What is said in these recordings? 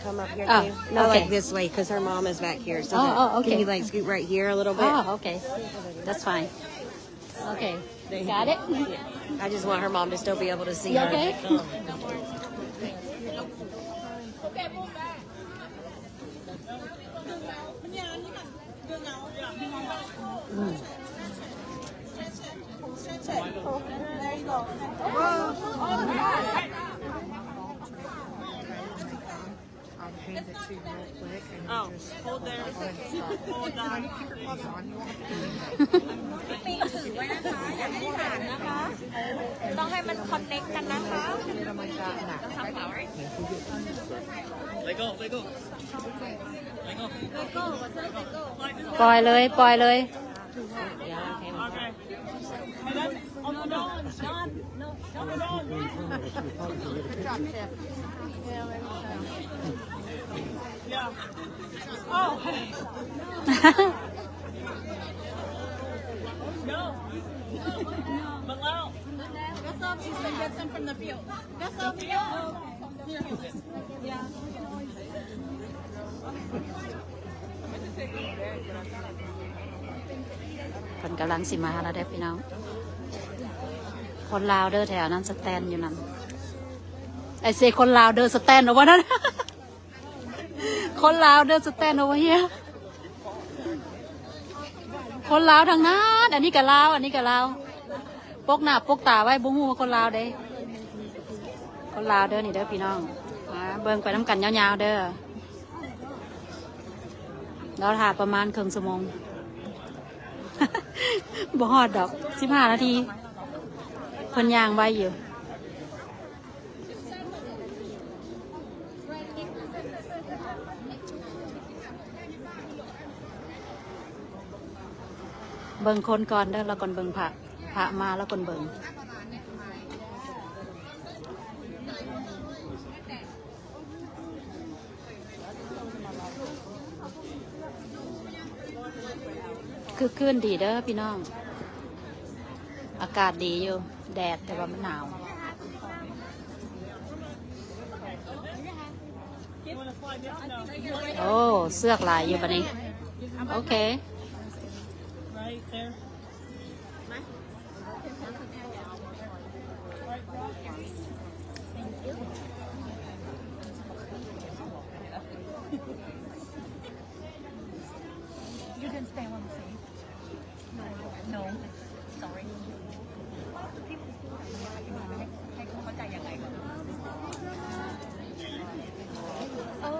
Come up here, oh, can you? No, okay. Like, this way, 'cause her mom is back here. So oh, that, oh, okay. Can you, like, scoot right here a little bit? Oh, okay. That's fine. Okay. Got it? Yeah. I just want her mom to still be able to see her. You okay? I'll change it to you real quick and you just hold on. Hold on. ປີຖືໄວ້ນະຄະ ຢ່າໃຫ້ຫານນະຄະ ຕ້ອງໃຫ້ມັນ connect ກັນນະຄະ. Let go, let go. ປ່ອຍເລີຍ ປ່ອຍເລີຍ. That's all she said. That's him from the field. That's all. ເພິ່ນກຳລັງຊິມາແລ້ວເດ້ພີ່ນ້ອງ. ຄົນລາວເດີ ແຖວນັ້ນ ສະແຕນຢູ່ນັ້ນ. I say ຄົນລາວເດີ ສະແຕນ ເອົາວ່ານັ້ນ. ຄົນລາວເດີ ສະແຕນ over here. ຄົນລາວທັງນັ້ນ. ອັນນີ້ກະລາວ ອັນນີ້ກະລາວ. ປົກໜ້າປົກຕາໄວ້ ບໍ່ຮູ້ວ່າຄົນລາວເດ້. ຄົນລາວເດີນີ້ເດີພີ່ນ້ອງ. ມາເບິ່ງໄປນຳກັນຍາວໆເດີ. ລໍຖ້າປະມານເຄິ່ງຊົ່ວໂມງ. ບໍ່ຮອດດອກ ສິບຫ້ານາທີ. ເພິ່ນຍ່າງໄວຢູ່. ເບິ່ງຄົນກ່ອນເດີ ລະກ່ອນເບິ່ງພະ. ພະມາລະກ່ອນເບິ່ງ. ຄຶກຄື້ນດີເດີພີ່ນ້ອງ. ອາກາດດີຢູ່ ແດດ ແຕ່ວ່າມັນໜາວ. ໂອ້ ເຊືອກຫຼາຍຢູ່ບາດນີ້. ໂອເຄ. You can stay on the seat. No, no, sorry. ໃຫ້ ໃຫ້ເຂົາເຂົ້າໃຈຍັງໄງກ່ອນ? ເອີ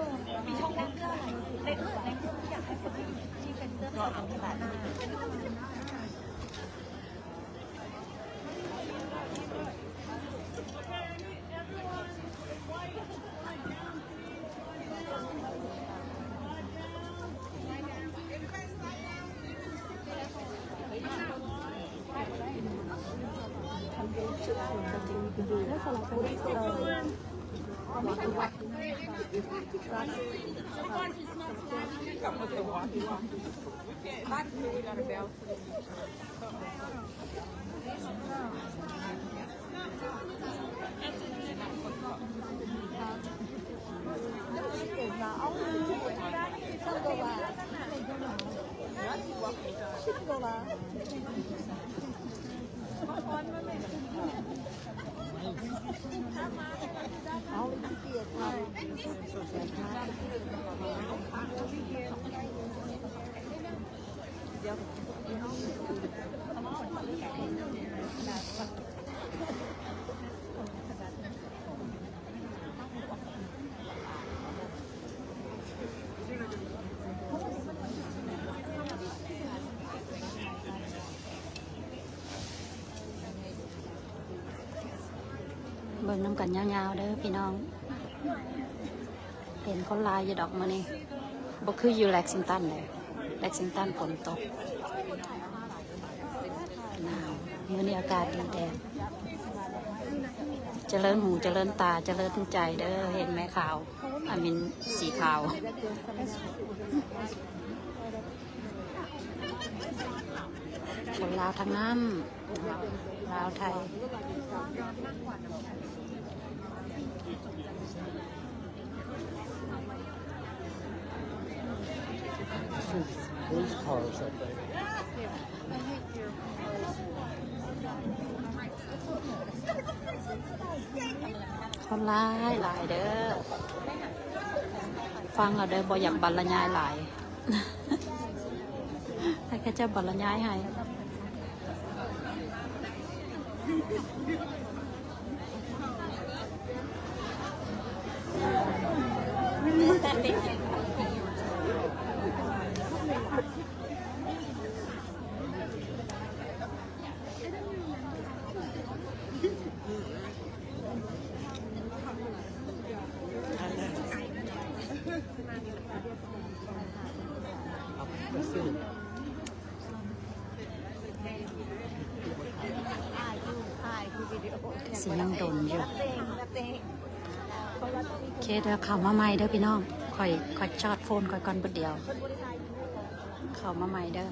ມີຊ່ອງວ່າງເພື່ອອະໄລ? ໃນເມື່ອ ໃນເມື່ອຢາກໃຫ້ຄົນທີ່ ທີ່ເຊັນເຊີພາສາອັງກິດມາ. ເບິ່ງນຳກັນຍາວໆເດີພີ່ນ້ອງ. ເຫັນຄົນຫຼາຍຢູ່ດອກມື້ນີ້ ບໍ່ຄືຢູ່ເລັກຊິງຕັນເດ້. ເລັກຊິງຕັນຝົນຕົກ ໜາວ. ມື້ນີ້ອາກາດດີແດດ. ຈະເລີນຫູ ຈະເລີນຕາ ຈະເລີນໃຈເດີ ເຫັນແມ່ຂາວ I mean ສີຂາວ. ຄົນລາວທັງນັ້ນ. ລາວໄທ. Police cars, I think. ຄົນຫຼາຍຫຼາຍເດີ. ຟັງເອົາເດີ ບໍ່ຢາກບັນລະຍາຍຫຼາຍ ໃຫ້ເຂົາເຈົ້າບັນລະຍາຍໃຫ້. ຊິຍັງດົນຢູ່. ໂອເຄເດີ ເຂົ້າມາໃໝ່ເດີພີ່ນ້ອງ. ຂ້ອຍ ຂ້ອຍຊາດໂຟນຂ້ອຍກ່ອນບາດດຽວ. ເຂົ້າມາໃໝ່ເດີ.